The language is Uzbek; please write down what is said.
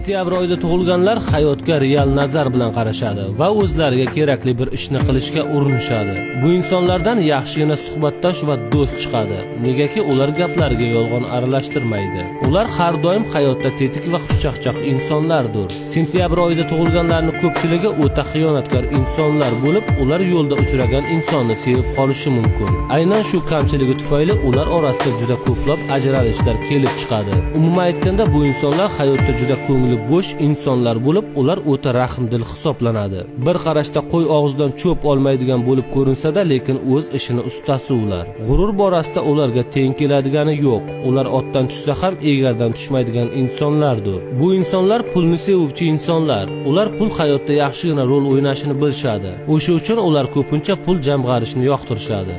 Sentyabr oyida tug'ilganlar hayotga real nazar bilan qarashadi va o'zlariga kerakli bir ishni qilishga urinishadi. Bu insonlardan yaxshigina suhbatdosh va do'st chiqadi. Negaki ular gaplariga yolg'on aralashtirmaydi. Ular har doim hayotda tetik va xushchaqchaq insonlardir. Sentyabr oyida tug'ilganlarning ko'pchiligi o'ta xiyonatkor insonlar bo'lib, ular yo'lda uchragan insonni sevib qolishi mumkin. Aynan shu kamchiligi tufayli ular orasida juda ko'plab ajralishlar kelib chiqadi. Umuman aytganda, bu insonlar hayotda juda ko'ngli bo'sh insonlar bo'lib, ular o'ta rahmdil hisoblanadi. Bir qarashda qo'y og'zidan cho'p olmaydigan bo'lib ko'rinsa-da, lekin o'z ishini ustasi ular. G'urur borasida ularga teng keladigani yo'q. Ular otdan tushsa ham egardan tushmaydigan insonlardir. Bu insonlar pulni sevuvchi insonlar. Ular pul hayotda yaxshigina rol o'ynashini bilishadi. O'sha uchun ular ko'pincha pul jamg'arishni yoqtirishadi.